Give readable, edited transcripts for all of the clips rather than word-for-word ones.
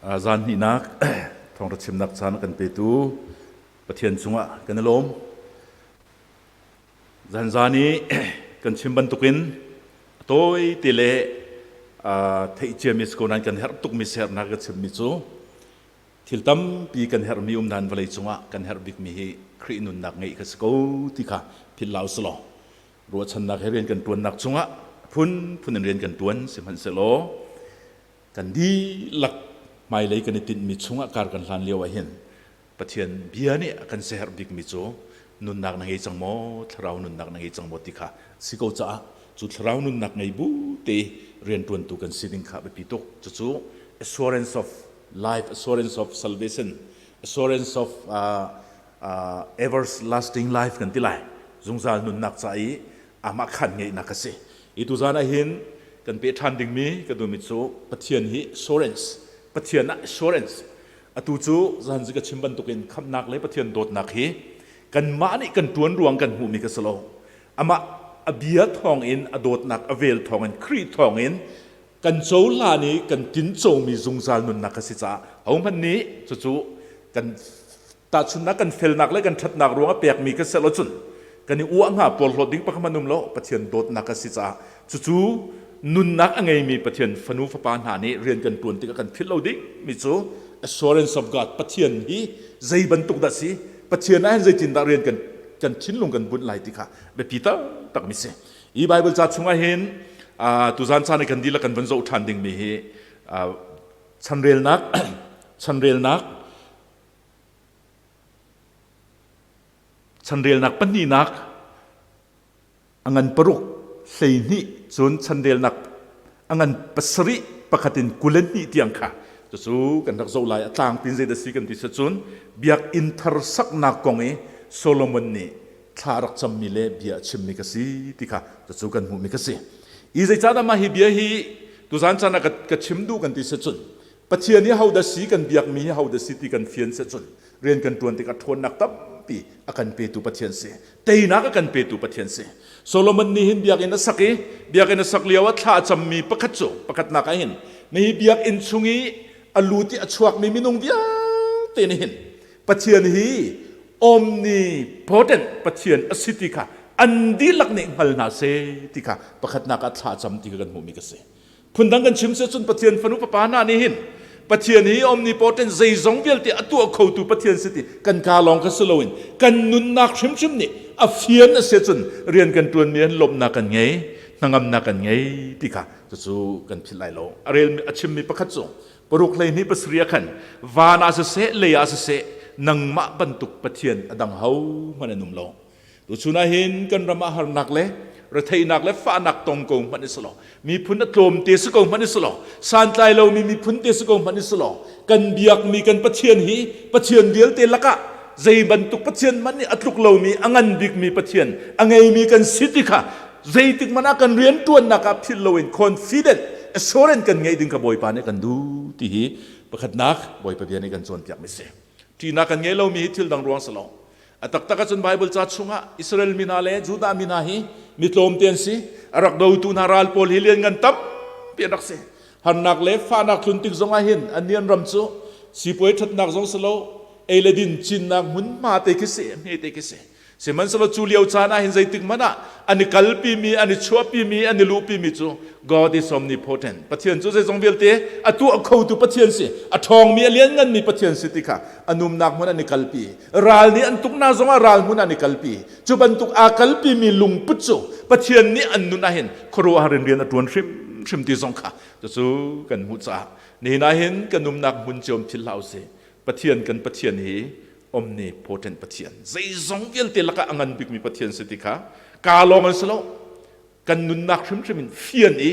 Zan hnihnak thawngṭha chimnak caan a kan petu Pathian cungah kan i lawm. Zan zan i kan chim bantukin a tawi te le theih ciami si ko nain kan herh tukmi siaherhnak ka chimmi cu thil tampi kan herhmi um nain vawlei cungah kan herh bikmi hi Khrih nunnak ngeih kha si ko ti kha philh hlah usih Ruahchannak he rian kan ṭuannak cungah phunphun in rian kan ṭuan sihmanhsehlaw kan dihlak hmailei kan i tinhmi chungah kar kan hlan lio ah hin Pathian bia nih a kan siaherh bikmi cu nunnak na ngei cang maw, thlarau nunnak na ngei cang maw ti kha si ko caah cu thlarau nunnak ngei bu te rianṭuantu kan si ding kha biapi tuk. Cucu assurance of life, assurance of salvation, assurance of everlasting life kan ti lai. Zungzal nunnak ca i amah khan ngeihnak a si. I tuzan ah hin kan peh ṭhan dingmi ka duhmi cu Pathian hi assurance, Pathian ah assurance Atu cu zan zi ka chim bantukin khamhnak le Pathian dawtnak hi kanmah nih kan ṭuan ruang kan hmuhmi ka si lo. Amah a bia thawngin, a dawtnak a vel thawngin, Khrih thawngin kan cohlan i kan tincomi zungzal nunnak a si caah hohmanh nih cucu kan tahchunhnak kan felnak le kan ṭhatnak ruangah pekmi ka si lo cun kan i uah hnga porhlawt ding pakhat hmanh um lo Pathian dawtnak a si caah cucu nunnak a ngeimi Pathian fanu fapa hna nih rian kan ṭuan tikah kan philh lo ding mi cu assurance of God Pathian hi zei bantuk dah si Pathian ah hin zeitindah rian kan kan thinlung kan bunh lai ti kha biapi taktak mi si hi Bible ca chungah hin tuzan caan i kan dihlak kan van zoh ṭhan ding mi hi chanrelnak chanrelnak Chanrelnak pahnihnak a ngan paruk 12 cun chanrelnak a ngan pasarih pakhat in 22 tiang kha cucu kan rak zoh lai a tlangpin zeidah si kan ti cun biakinn thar saknak kong i Solomon nih thla rak cammi le bia a chimmi ka si ti kha cucu kan hmuhmi ka si. I zeicahdah mah hi bia hi tuzan caan ah ka chim duh kan ti si cun Pathian hi hodah si kan biakmi hi hodah si ti kan fian si cun rian kan ṭuan tikah ṭhawnnak tampi a kan petu Pathian si teinak a kan petu Pathian si Solomon nih hin biakinn a sak i biakinn a sak lio ah thla a cammi pakhat cu pakhatnak ah hin hi biakinn chung i a lut i a chuakmi minung vialte nih hin Pathian hi omnipotent Pathian a si ti kha an dihlak nih hngal hna seh ti kha pakhatnak ah thla a cam ti kha kan hmuhmi ka si Phundang kan chim si cun Pathian fanu fapa hna nih hin Pathian hi omnipotent zeizong vialte a tuah khotu Pathian si ti kan kaa lawng kha si loin kan nunnak hrimhrim nih a fian a si cun rian kan ṭuanmi an lawmhnak kan ngei hnangamnak kan ngei ti kha cucu kan philh lai lo a rel a chimmi pakhat cu paruk 12 pasarih ah khan van ah siseh lei ah siseh nangmah bantuk Pathian a dang ho hmanh an um lo Tuchun ah hin kan ram ah harnak le retheihnak le fahnak tong ko hmanh i law miphun a tlawm te si ko hmanh i law santlai lomi miphun te si ko hmanh i law kan biakmi kan Pathian hi Pathian vialte lakah zei bantuk Pathian hmanh nih a tluk lomi a ngan bikmi Pathian a ngeimi kan si ti kha zeitik hmanh ah kan rianṭuannak ah philh loin confident assurance kan ngeih ding kha Bawipa nih kan duh ti hi pakhatnak Bawipa bia nih kan cawnpiakmi si. Ṭihnak kan ngei lomi hi thil dang ruang si lo. A taktak ahcun Baibal ca chungah Israel mi hna le Judah mi hna hi mi tlawmte an si. A rak dotu hna ral pawl hi lianngan tampi an rak si. Harnak le fahnak tlun tik zongah hin an ram cu sipuai ṭhatnak zong si lo, ei le din cinnak hmunhma te khi si, hme te khi si. Sihmanhsehlaw cu lio caan ah hin zeitik hmanh ah an i kalpimi, an i chuahpimi, an i luhpimi cu God is omnipotent. Pathian cu zeizong vialte a tuah khotu Pathian si, a ṭhawngmi, a liannganmi Pathian si ti kha a numnak hmun an i kalpi. Ral nih an tuknak zongah ral hmun an i kalpi. Cu bantuk aa kalpimi lungput cu Pathian nih an nun ah hin khuaruahhar in rian a ṭuan hrimhrim ti zong kha cucu kan hmuh caah nihin ah hin kan umnak hmun cio philh hlah usih. Pathian kan Pathian hi omnipotent Pathian zeizong vialte lakah a ngan bikmi Pathian si ti kha kaa lawng an si lo kan nunnak hrimhrim in fian i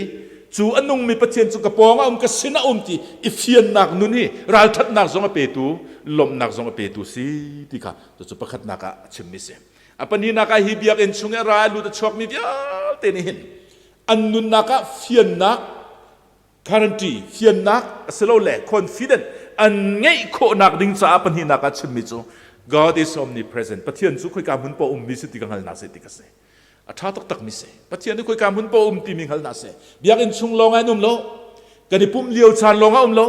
cu a nungmi Pathian cu ka pawng a um ka sin a um ti i fiannak nun hi ralṭhatnak zong a petu lawmhnak zong a petu si ti kha cucu pakhatnak ah a chimmi si a pahnihnak ah hi biakinn chung i a ra a lut a chuakmi vialte nih hin an nunnak ah fiannak guarantee fiannak asilole confident an ngeih khawhnak ding caah pahnihnak ah chimmi cu God is omnipresent Pathian cu khoika hmun paoh ummi si ti ka hngalhnak si ti ka si a ṭha taktak mi si Pathian hi khoika hmun paoh um timi hngalhnak si biakinn chung lawng ah in um lo kan i pumh lio caan lawng ah um lo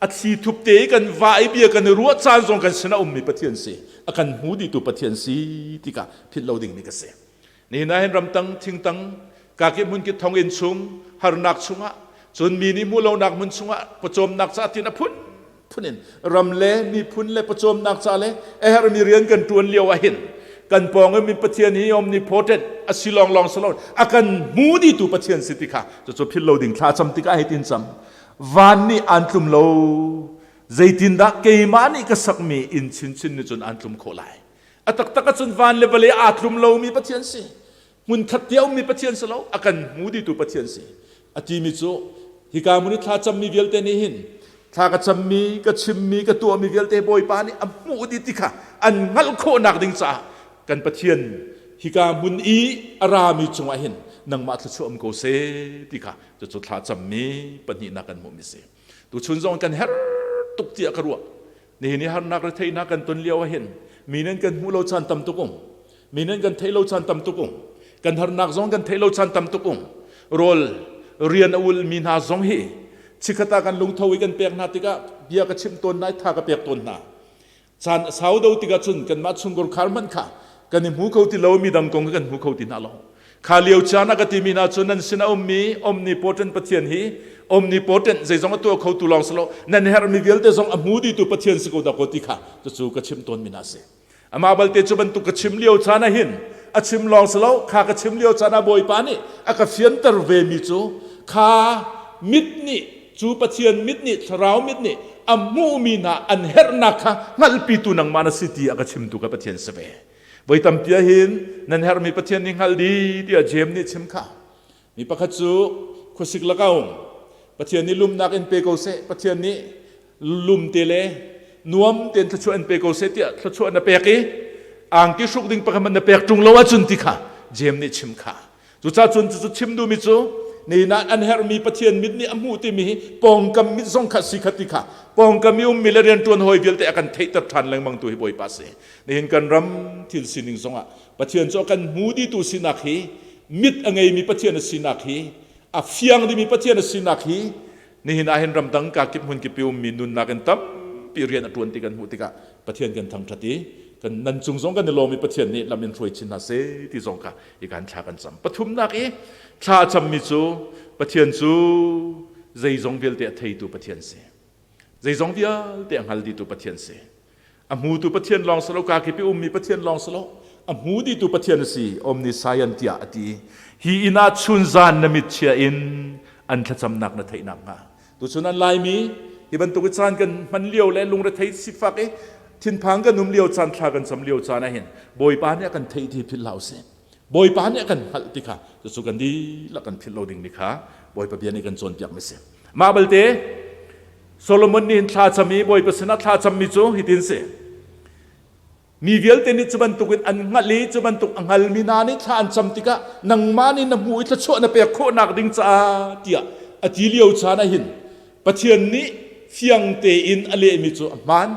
A thli thup te i kan va i bia kan i ruah caan zong kan sinah ummi Pathian si. A kan hmu dihtu Pathian si tikah philh lo ding ni ka si. Nihin ah hin ramtang thingtang kakip hmunkip thonginn chung harnak chungah cun mi nih hmuh lonak hmun chungah pawcawmnak ca tin a phun phun in ram le miphun le pawcawmnak ca le a herhmi rian kan ṭuan lio ah hin kan pawng in Pathian hi omnipotent a si lawnglawng si lo a kan hmu dihtu Pathian si ti kha cucu philh lo ding thla cam tikah hei tin cam van nih an tlum lo zeitindah keimah nih ka sakmi inn chinchin nih cun an tlum khawh lai A taktak ahcun van le vawlei aa tlum lomi Pathian si. Hmunkhat te a ummi Pathian si lo, a kan hmu ditu Pathian si. A timi cu hika hmun i thla cammi vialte nih hin thla ka cammi, ka chimmi, ka tuahmi vialte Bawipa nih a hmuh dih ti kha an hngalh khawhnak ding caah kan Pathian hika hmun i a rami cungah hin nangmah thluachuah um ko seh ti kha cucu thla cammi pahnihnak kan hmuhmi si. Tuchun zong kan herh tuk tiah ka ruah. Nihin i harnak retheihnak kan ton lio ahhin mi nan kan hmuh lo caan tam tuk um. Mi nan kan theih lo caan tam tuk um. Kan harnak zong kan theih lo caan tam tuk um. Rawl rian a ulmi hna zong hi chikkhat ah kan lungtho i kan pek hna tikah bia ka chimh tawn hna i tha ka pek tawn hna. Caan a sau do tikah cun kanmah chungkhar khar hmanh kha kan i hmu kho ti lo mi dang kong kan hmu kho ti hna lo. Kha lio caan ah ka timi hna cu nan sin a ummi omnipotent Pathian hi omnipotent zeizong a tuah khotu lawng si lo nan herhmi vialte zong a hmu dihtu Pathian si ko dah ko ti kha cucu ka chim tawnmi hna si. Amah balte cu bantuk ka chim lio caan ah hin a chim lawng si lo kha ka chim lio caan ah Bawipa nih a ka fianter vemi cu kha mit nih cu Pathian mit nih thlarau mit nih a hmuhmi hna an herhnak kha hngalhpitu nangmah na si ti a ka chimtu ka Pathian si ve. Voi tampi ahhin nan herhmi Pathian nih hngalh dih tiah Jeim nih chim kha. Mi pakhat cu khuasik lakah um. Pathian nih lumnak in pe ko seh. Pathian nih lum te le nuam tein thluachuah in pe ko seh tiah thluachuah na pek i angki hruk ding pakhat na pek ṭung lo ahcun ti kha Jeim nih chim kha. Cucaah cun cucu chim duhmi cu nihin ah an herhmi Pathian mit nih a hmuh timi hi pawngkam mit zong kha si kha ti kha pawngkam i ummi le rianṭuan hawi vialte a kan theihter ṭhan lengmang tu hi Bawipa si. Nihin kan ram thil sining zongah Pathian cu a kan hmu ditu sinak hi mit a ngeimi Pathian a sinak hi a fiang dimi Pathian a sinak hi nihin ah hin ramdang kakip hmunkip i ummi nunnak in tampi rian a ṭuan ti kan hmuh tikah Pathian kan thangṭhat i kan nan cung zong kan i lawm i Pathian nih lam in hruai chin hna seh ti zong kha i kan thla kan cam. Pathumnak i thla a cammi cu Pathian cu zeizong vialte a theitu Pathian si. Zeizong vialte a hngal dihtu Pathian si. A hmutu Pathian lawng si lo, kakip i ummi Pathian lawng si lo, a hmu dihtu Pathian a si, omniscient tiah a ti. Hi inn ah chunzan na mit chia in an thlacamnak na theih nakhnga. Tuchun an Laimi hi bantuk i caan kan hman lio le lungrethei sifak i thinphang kan um lio caan thla kan cam lio caan ah hin Bawipa nih a kan theih ti philh hlah usih. Bawipa nih a kan hngalh ti kha cucu kan dihlak kan philh lo ding ni kha Bawipa bia nih kan cawnpiak mi si. Mah balte Solomon nih hin thla cam i Bawipa sinah thla cammi cu hitin si. Mi vialte nih cu bantukin an hngalh i cu bantuk a hngalmi hna nih thla an cam tikah nangmah nih na hmuh i thluachuah na pek khawhnak ding caah tiah a ti lio caan ah hin Pathian nih fiang tein a lehmi cu a hmaan.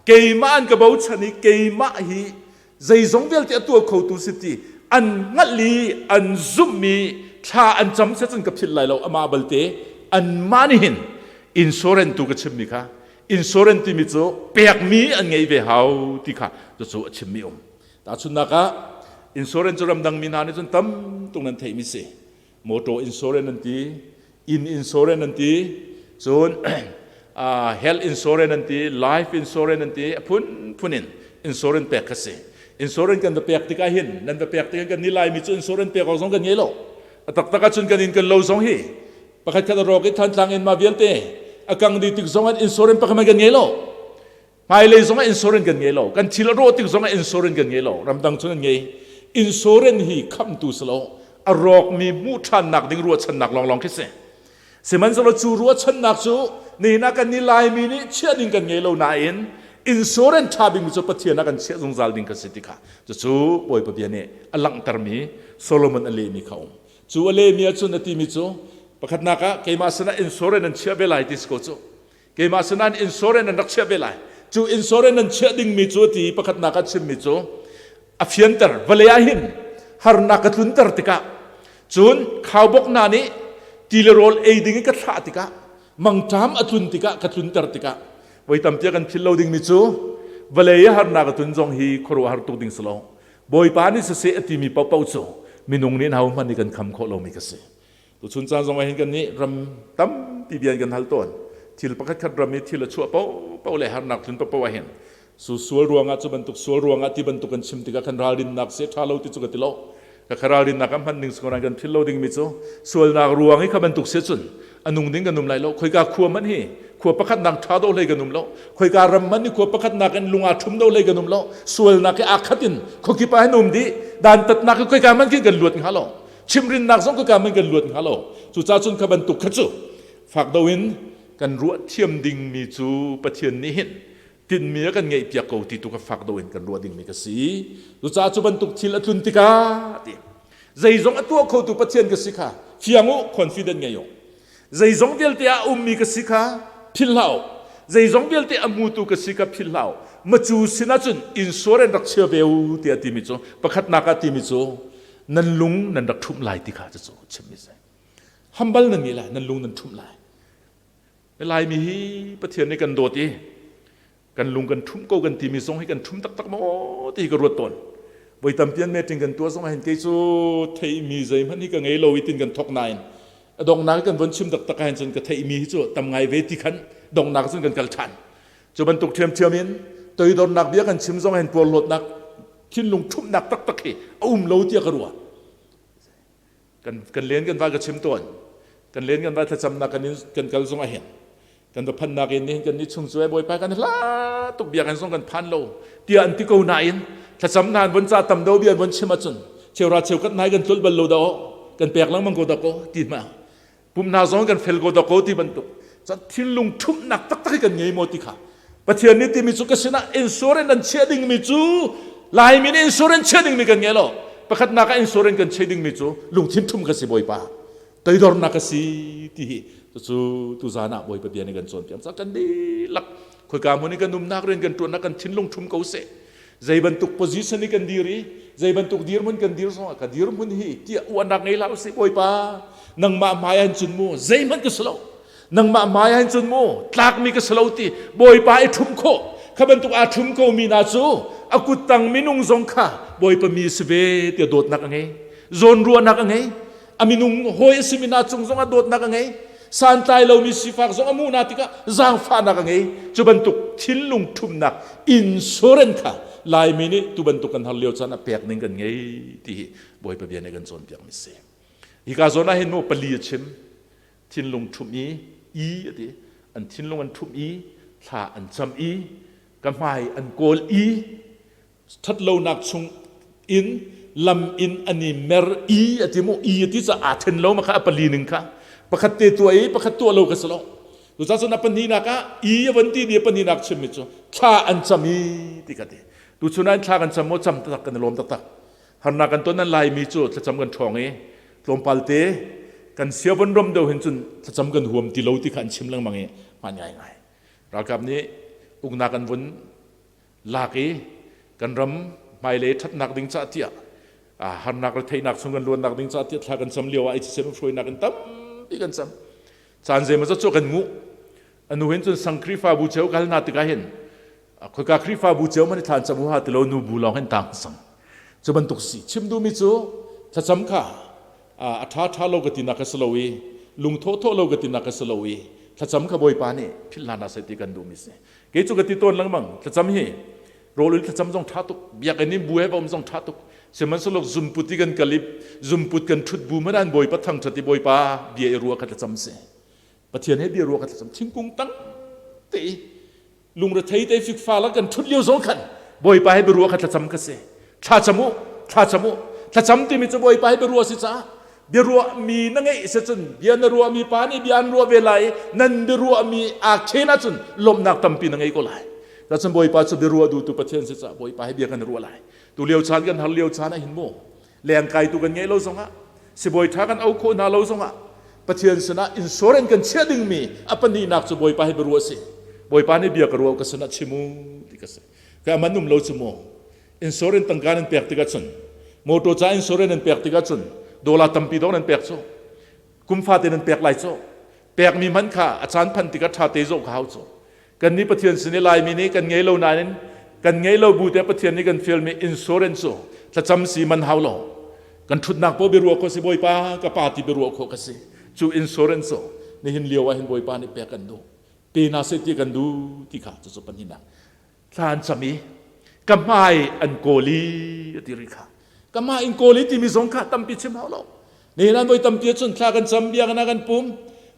Keimah an ka bochan i keimah hi zeizong vialte a tuah khotu si ti an hngalh i an zumhmi thla an cam se cun ka philh lai lo amah balte anmah nih hin insurance tu ka chimmi kha insurance timi cu pekmi an ngei ve hau ti kha cucu a chimmi um tahchunhnak ah insurance cu ramdang mi hna nih cun tam tuk nan theihmi si motor insurance an ti inn insurance an ti cun health insurance an ti life insurance an ti a phunphun in insurance pek kha si insurance kan va pek tikah hin nan va pek tikah kan ni laimi cu insurance pek awk zong kan ngei lo a taktak ahcun kan inn kan lo zong hi pakhat khat a rawk i thantlang in ma vialte a kang dih tik zong ah insurance pakhat hmanh kan ngei lo Hmailei zong ah insurance kan ngei lo. Kan thil a rawh tik zong ah insurance kan ngei lo. Ramdang cun an ngei. Insurance hi khamtu si lo. A rawkmi hmuh ṭhannak ding ruahchannak lawnglawng khi si. Sihmanhsehlaw cu ruahchannak cu nihin ah kan nih Laimi nih chiah ding kan ngei lo nain insurance ṭha bikmi cu Pathian ah kan chiah zungzal ding kan si ti kha cucu Bawipa bia nih a langhtermi Solomon a lehmi kha um. Cu a lehmi ahcun a timi cu pakhatnak ah keimah sinah insurance an chiah ve lai ti si ko cu. Keimah sinah insurance an rak chiah ve lai. Cu insurance an chiah dingmi cu ti pakhatnak ah chimmi cu a fianter vawlei ah hin harnak ka tlunter tikah cun khaubawk hna nih ti le rawl ei ding in ka thlah tikah. Mangṭam a tlun tikah ka tlunter tikah voi tampi kan philh lo dingmi cu vawlei harnak a tlun zong hi khuaruahhar tuk ding si lo. Bawipa nih siseh a timi paohpaoh cu minung nih ho hmanh nih kan kham khawh lomi ka si. Tuchun caan zong ah hin kan nih ram tampi bia kan hal tawn. Thil pakhat khat ram i thil a chuah paohpaoh le harnak tlun paohpaoh ah hin su sual ruangah cu bantuk sual ruangah ti bantuk kan chim tikah kan ralrinnak se ṭha lo ti cu ka ti lo. Ka kha ralrinnak a hman ning sikoran kan philh lo dingmi cu sualnak ruang i kha bantuk se cun a nung ding kan um lai lo. Khoika khua man hi khua pakhat nak ṭha do hlei kan um lo. Khoika ram man hi khua pakhat nak in lung aa ṭhum do hlei kan um lo. Sualnak hi aa khat in khuakip ah hin um dih. Dantatnak hi khoika man khin kan luat hnga lo. Chimrinnak zong khoika man kan luat hnga lo. Cucaah cun kha bantuk kha cu fak do in kan ruah thiam dingmi cu Pathian nih hin tinhmi a kan ngeihpiak ko ti tu kha fak do in kan ruah dingmi ka si. Cucaah cu bantuk thil a tlun tikah ti zeizong a tuah khotu Pathian ka si kha fiang u, confident ngei u. Zeizong vialte ah a ummi ka si kha philh hlah u. Zeizong vialte a hmutu ka si kha philh hlah u. Macu sinah cun insurance rak chia ve u tiah timi cu pakhatnak ah timi cu nan lung nan rak ṭhumh lai ti kha cucu chimmi si. Hambal nan ngei lai, nan lung nan ṭhumh lai. Laimi hi Pathian nih kan dawt i kan lung kan ṭhumh ko kan timi zong hi kan ṭhum taktak maw ti hi ka ruat tawn. Voi tampi an meeting kan tuah zong ah hin kei cu theihmi zeihmanh hi ka ngei lo i tin kan thawk nain a donghnak kan von chim taktak ah hin cun ka theihmi hi cu tam ngai ve ti khan donghnak cun kan kal ṭhan. Cu bantuk ṭhiamṭhiam in toidornak bia kan chim zong ah hin porhlawtnak thinlung ṭhumhnak taktak hi a um lo tiah ka ruah. Kan kan len kan va ka chim tawn. Kan len kan va thlacamnak kan in kan kal zong ah hin kan va phannak in nihin kan ni chung cu Bawipa kan hla tuk biakinn zong kan phan lo tiah an ti ko nain thlacam na an von ca tam do bia an von chim ahcun cheura cheukat nai kan tlul bal lo do kan pek lengmang ko dako ti ma pumna zong kan fel ko dako ti bantuk cun thinlung ṭhumhnak taktak hi kan ngei maw ti kha Pathian nih timi cu ka sinah insurance an chiah dingmi cu Laimi nih insurance chiah dingmi kan ngei lo pakhatnak ah insurance kan chiah dingmi cu lungthin ṭhum ka si Bawipa toidornak ka si ti hi cucu tuzan ah Bawipa bia nih kan cawnpiak ca kan dihlak khoika hmun i kan umnak rian kan ṭuannak kan thinlung ṭhum ko seh zei bantuk position i kan dir i zei bantuk dirhmun kan dir zongah ka dirhmun hi tiah uahnak ngei hlah usih Bawipa nangmah hmai ah cun mu zeihmanh ka si lo nangmah hmai ah cun mu tlakmi ka si lo ti Bawipa i ṭhum khawh kha bantuk aa ṭhum ko mi hna cu a kuttang minung zong kha Bawipa mi si ve tiah dawtnak a ngei zawnruahnak a ngei a minung hawi a simi hna cung zongah dawtnak a ngei santlai lomi sifak zong a hmuh hna tikah zaangfahnak a ngei cu bantuk thinlung ṭhumnak insurance kha Laimi nih tu bantuk kan har lio caan ah pek ning kan ngei ti hi Bawipa bia nih kan cawnpiak mi si hika zawn ah hin mu pali a chim thinlung ṭhumh i i a ti an thinlung an ṭhumh i thla an cam i ka hmai an kawl i ṭhatlonak chung in lam in an i mer i a ti mu i a ti ca aa ṭhen lo ma kha a pali ning kha pakhat te tuah i pakhat tuah lo ka si lo cucaah cun a pahnihnak ah i a von ti ni a pahnihnak chimmi cu thla an cam i ti ka ti tuchun ah thla kan cam maw cam taktak kan i lawm taktak harnak kan ton an laimi cu thlacam kan ṭhawng i tlawmpal te kan sia von rom deuh hin cun thlacam kan huam ti lo ti kha an chim lengmang i hmaan ngaingai ralkap nih uknak an vun lak i kan ram hmailei ṭhatnak ding cah tiah harnak le theihnak chung kan luannak ding cah tiah thla kan cam lio ah ICCM hruainak in tampi kan cam caan zeimaw zat cu kan nguh anu hin cun sang Khrihfabu cheu kal hna tikah hin khoika Khrihfabu cheu man i thla an cam ha tilo nu bu lawng hin tang sang cu bantuk si chim duhmi cu thlacam kha a ṭha ṭha lo ka ti nak ka si lo i lungthawh thawh lo ka ti nak ka si lo i thlacam kha Bawipa nih philh hna seh ti kan duhmi si Kei cu ka ti tawn lengmang thlacam hi rawl thlacam zong ṭha tuk biakinn in bu he va um zong ṭha tuk sihmanhsehlaw zumput i kan kal i zumput kan ṭhut bu hmanh an bawipa thangṭhat i bawipa bia i ruah kha thlacam si Pathian he bia ruah kha thlacam thingkung tang te i lungrethei te fikfa la kan ṭhut lio zong khan bawipa he biaruah kha thlacam ka si Thlacam u, thlacam u. Thlacam timi cu Bawipa hi biaruah si caah biaruahmi na ngeih si cun bia na ruahmi pa nih bia an ruah ve lai i nan biaruahmi aa khen ahcun lawmhnak tampi na ngei ko lai. Cun Bawipa cu biaruah duhtu Pathian si caah Bawipa hi bia kan ruah lai. Tu lio caan kan har lio caan ah hin mu lengkai tu kan ngeih lo zongah sibawi ṭha kan au khawh hna lo zongah Pathian sinah insurance kan chiah dingmi a pahnihnak cu Bawipa hi biaruah si. Bawipa nih bia ka ruah ka sinah chim u ti ka si. Ka man um lo cu mu insurance tangka nan pek tikah cun motor ca insurance nan pek tikah cun dollar tampi dong nan pek cu kum fate nan pek lai cu. Pekmi hmanh kha a caan phanh tikah ṭha te zoh kha hau cu. Kan nih Pathian sin i Laimi nih kan ngei lo nain kan ngei lo bu te Pathian nih kan fialmi insurance cu thlacam si man hau lo. Kan ṭhutnak paoh biaruah khawh si Bawipa ka pa ti biaruah khawh ka si. Cu insurance cu nihin lio ah hin Bawipa nih pek kan duh. Pe hna seh ti kan duh ti kha cucu pahnihnak. Thla an cam i ka hmai an kawl i a ti rih kha. Ka hmai in kawl i timi zong kha tampi chim hau lo. Nihin an voi tampi ahcun thla kan cam bia kan kan pum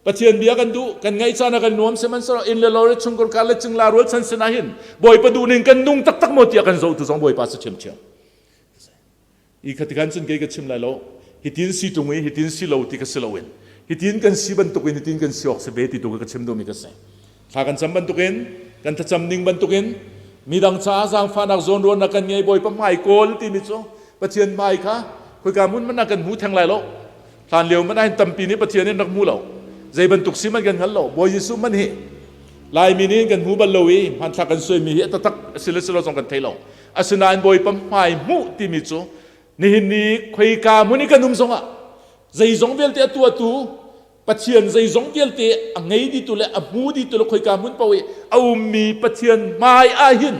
Pathian bia kan duh kan ngaih caan ah kan nuam sihmanhsehlaw inn le lo le chungkhar kar le cingla rual chan sin ah hin Bawipa duh ning kan nung taktak maw tiah kan zohtu zong Bawipa si ṭhiamṭhiam. I khatikan cun kei ka chim lai lo. Hitin si ṭung i hitin si lo ti ka si loin hitin kan si bantukin hitin kan si awk si ve ti tu ka chim duhmi ka si. Thla kan cam bantukin kan thlacam ning bantukin midang caah zaangfahnak zawnruahnak kan ngei Bawipa hmai kawl timi cu Pathian hmai kha khoika hmun hmanh ah kan hmu theng lai lo. Hlan lio hmanh ah hin tampi nih Pathian in rak hmu lo. Zei bantuk si hmanh kan hngal lo. Bawi Jesuh hmanh hi Laimi nih kan hmu bal lo i hmanthlak kan suaimi hi a taktak a si le si lo zong kan thei lo. Asinain Bawipa hmai hmuh timi cu nihin ni khoika hmun i kan um zongah zeizong vialte a tuahtu Pathian zeizong vialte a ngei ditu le a hmu ditu le khoika hmun paoh i a ummi Pathian hmai ah hin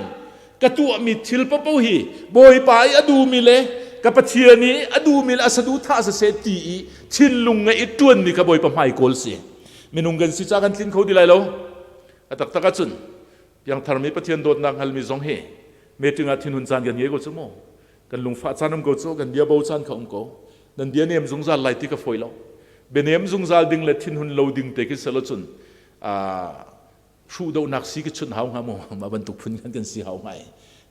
ka tuahmi thil paoh hi Bawipa i a duhmi le ka Pathian i a duhmi le a saduhthah siseh ti i thinlung ngeih i ṭuanmi kha Bawipa hmai kawl si. Minung kan si ca kan tlin kho ti lai lo. A taktak ahcun piangtharmi Pathian dawtnak hngalmi zong hi meeting ah thinhun caan kan ngei ko cu mu. Kan lungfah caan um ko cu, kan bia bo caan kha um ko. Nan bia nem zungzal lai ti ka fawi lo. Bianem zungzal ding le thinhun lo ding te khi selo cun hruh dohnak si ka chunh hau hnga mu mah bantuk phun kan kan si hau ngai.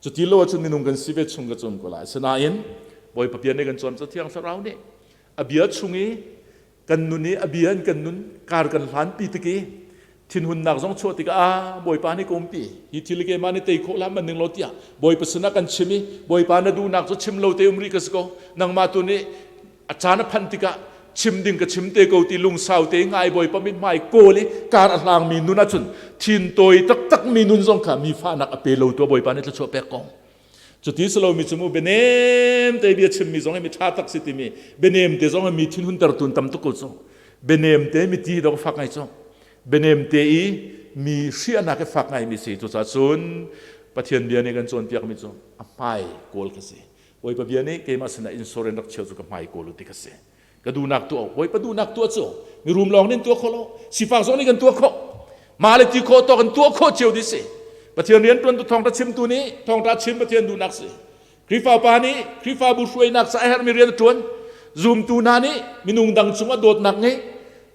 Cuti lo ahcun minung kan si ve chung ka cun ko lai. Asinain Bawipa bia nih kan cawn cu Thiang Thlarau nih a bia chung i kan nun i a bia in kan nun kar kan hlanpi tik i thinhunnak zong chuah tikah ah Bawipa nih ka umpi hi thil keimah nih tei khawh hlah man ning lo tiah Bawipa sinah kan chim i Bawipa na duhnak cu chim lo te um rih ka si ko nangmah tu nih a caan a phanh tikah chim ding ka chim te ko ti lungsau te ngai Bawipa mithmai kawl i kar a hlangmi nun ahcun thin tawi taktak mi nun zong kha mi fahnak a pe lo tu Bawipa nih thluachuah pek ko. Cuti si lomi cu mu bianem te bia chimmi zong hi mi ṭha tak si timi bianem te zong hi mi thinhunter tun tam tuk ko cu. Bianem te mi ti dong fak ngai cu. Bianem te i mi hriahnak i fak ngai mi si. Cucaah cun Pathian bia nih kan cawnpiakmi cu a hmai kawl ka si. Bawipa bia nih keimah sinah insurance rak cheu cu ka hmai kawl u ti ka si. Ka duhnak tuah Bawipa duhnak tuah cu mirum lawng nih tuah khawh lo. Sifak zong nih kan tuah khawh. Mah le ti khawh tawk in tuah khawh cio dih si. Pathian rianṭuantu thawngṭha chimtu nih thawngṭha chim Pathian duhnak si. Khrihfa pa nih Khrihfabu hruainak ca a herhmi rian a ṭuan. Zumtu hna nih minung dang cungah dawtnak ngei.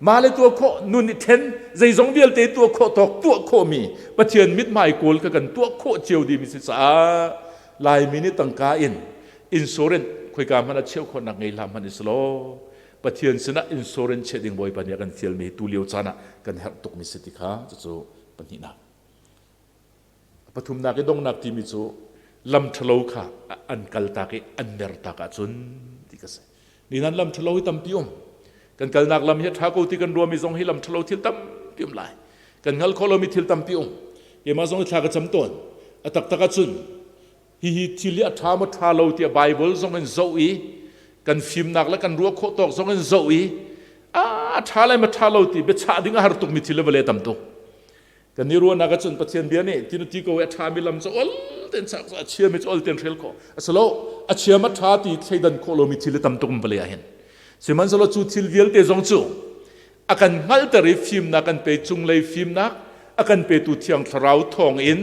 Mah le tuah khawh nun i ṭhen zeizong vialte tuah khawh tawk tuah khawhmi Pathian mithmai kawl kha kan tuah khawh cio dihmi si caah Laimi nih tangka in insurance khoika hmanh ah cheuh khawhnak ngei hlah hmanh i law Pathian sinah insurance chiah ding Bawipa nih a kan fialmi tu lio caan ah kan herh tukmi si ti kha cucu pahnihnak. Pathumnak i dongnak timi cu lam ṭhalo kha an kaltak i an mertak ahcun ti ka si. Ni nan lam ṭhalo hi tampi um. Kan kalnak lam hi a ṭha ko ti kan ruahmi zong hi lam ṭhalo thil tampi um lai. Kan hngal khawh lomi thil tampi um. Keimah zong hi thla ka cam tawn. A taktak ahcun hihi thil hi a ṭha maw ṭha lo tiah Baibal zong in zoh i kan fimnak le kan ruah khawh tawk zong in zoh i a ṭha lai ma ṭha lo ti biachah ding a har tukmi thil le vale tam tuk. Kan i ruahnak ahcun Pathian bia nih ti ti ko i a ṭhami lam cu ol tein chak a chiami cu ol tein hrel khawh. Asilo a chia ma ṭha ti thleidan khawh lomi thil hi tam tuk um vale ah hin. Sihmanhsehlaw cu thil vialte zong cu a kan hngalhter i fimnak kan pe cunglei fimnak a kan petu Thiang Thlarau thawng in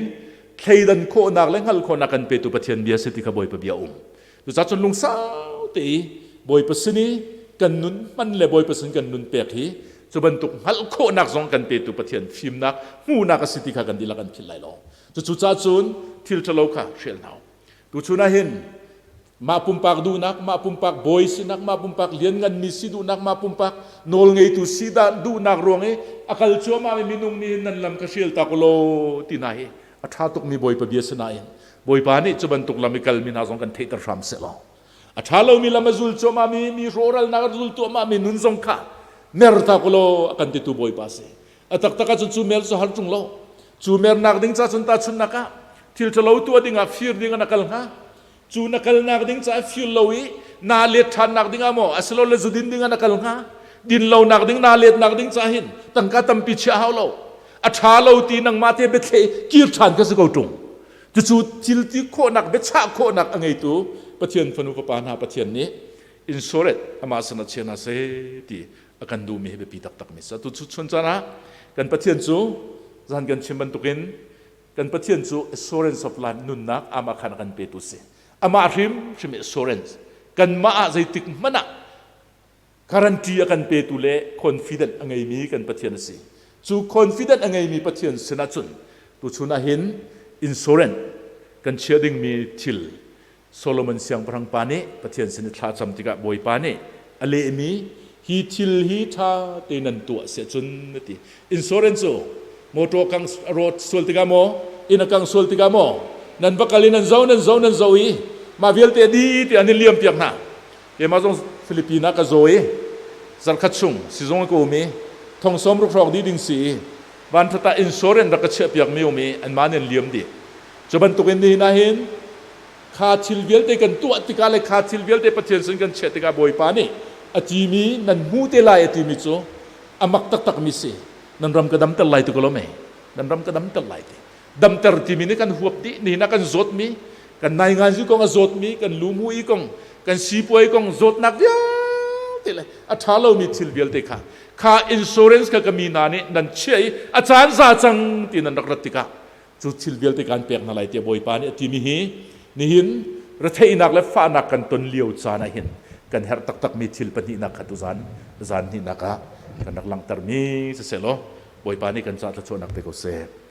thleidan khawhnak le hngalh khawhnak kan petu Pathian bia si ti kha Bawipa bia um. Cucaah cun lungsau te i Bawipa sin i kan nun hman le Bawipa sin kan nun pek hi cu bantuk hngalh khawhnak zong kan petu Pathian fimnak hmuhnak a si ti kha kan dihlak an philh lai lo. Cucu caah cun thil ṭhalo kha hrial hna u. Tuchun ah hin mah pumpak duhnak, mah pumpak bawi sinak, mah pumpak liannganmi si duhnak, mah pumpak nawlngeitu si dah duhnak ruang i a kal cuahmahmi minung nih hin nan lam ka hrial tak law ti hna hi a ṭha tukmi Bawipa bia si nain Bawipa nih cu bantuk lam i kalmi hna zong kan theihter hram seh law a ṭha lomi lam a zul cuahmahmi mi rawhralnak a zul tuahmahmi nun zong kha mer ta law a kan titu Bawipa si. A taktak ahcun cu mer cu har ṭung lo. Cu mernak ding ca cun tahchunhnak ah thil ṭhalo tuah ding ah fir ding ah na kal hnga. Cu na kalnak ding caah fir lo i naa let ṭhannak ding ah maw asilole zudin ding ah na kal hnga. Din lonak ding naa letnak ding caah hin Tangka tampi chiah hau lo. A ṭha lo ti nangmah te biathle kir ṭhan ka si ko ṭung. Cucu thil ti khawhnak biachah khawhnak a ngeitu Pathian fanu fapa hna Pathian nih insurance amah sin ah chia hna seh ti a kan duhmi hi biapi taktak mi si. Atu chun caan ah kan Pathian cu zan kan chim bantukin kan Pathian cu assurance of life, nunnak amah khan a kan petu si. Amah hrimhrim assurance, kanmah ah zeitik hmanh ah guarantee a kan petu le confident a ngeimi kan Pathian a si. Cu confident a ngeimi Pathian sinah cun tuchun ah hin insurance kan chiah dingmi thil, Solomon siangpahrang pa nih Pathian sin i thla cam tikah Bawipa nih a lehmi hi thil hi ṭha tein nan tuah si ahcun a ti. Insurance cu motor kang road sual tikah maw, inn a kang sual tikah maw, nan va kal i nan zo nan zo nan zo i mah vialte di ti an i liam piak hna. Keimah zong Philippines ah ka zaw i zarkhat chung sizung i ka um i thong 60 hrawng dih ding si i vanṭhat ah insurance rak ka chiah piak mi um i anmah nih an liam dih. Cu bantukin nihin ah hin kha thil vialte kan tuah tikah le kha thil vialte Pathian sin kan chiah tikah Bawipa nih a timi nan hmu te lai a timi cu a mak taktakmi si. Nan ram ka damter lai ti ko lo mei? Nan ram ka damter lai ti. Damter timi nih kan huap dih. Nihin ah kan zawtmi, kan nainganzi kong a zawtmi, kan lumu i kong, kan sipuai kong, zawtnak vialte le a ṭha lomi thil vialte kha kha insurance kha ka mi hna nih nan chiah i a caan za cang ti nan rak rat tikah cu thil vialte kan pek hna lai tiah Bawipa nih a timi hi nihin retheihnak le fahnak kan ton lio caan ah hin kan herh taktakmi thil pahnihnak kha tuzan zan hnihnak ah kan rak langhtermi siseh law Bawipa nih kan caah thluachuahnak pe ko seh. Amen.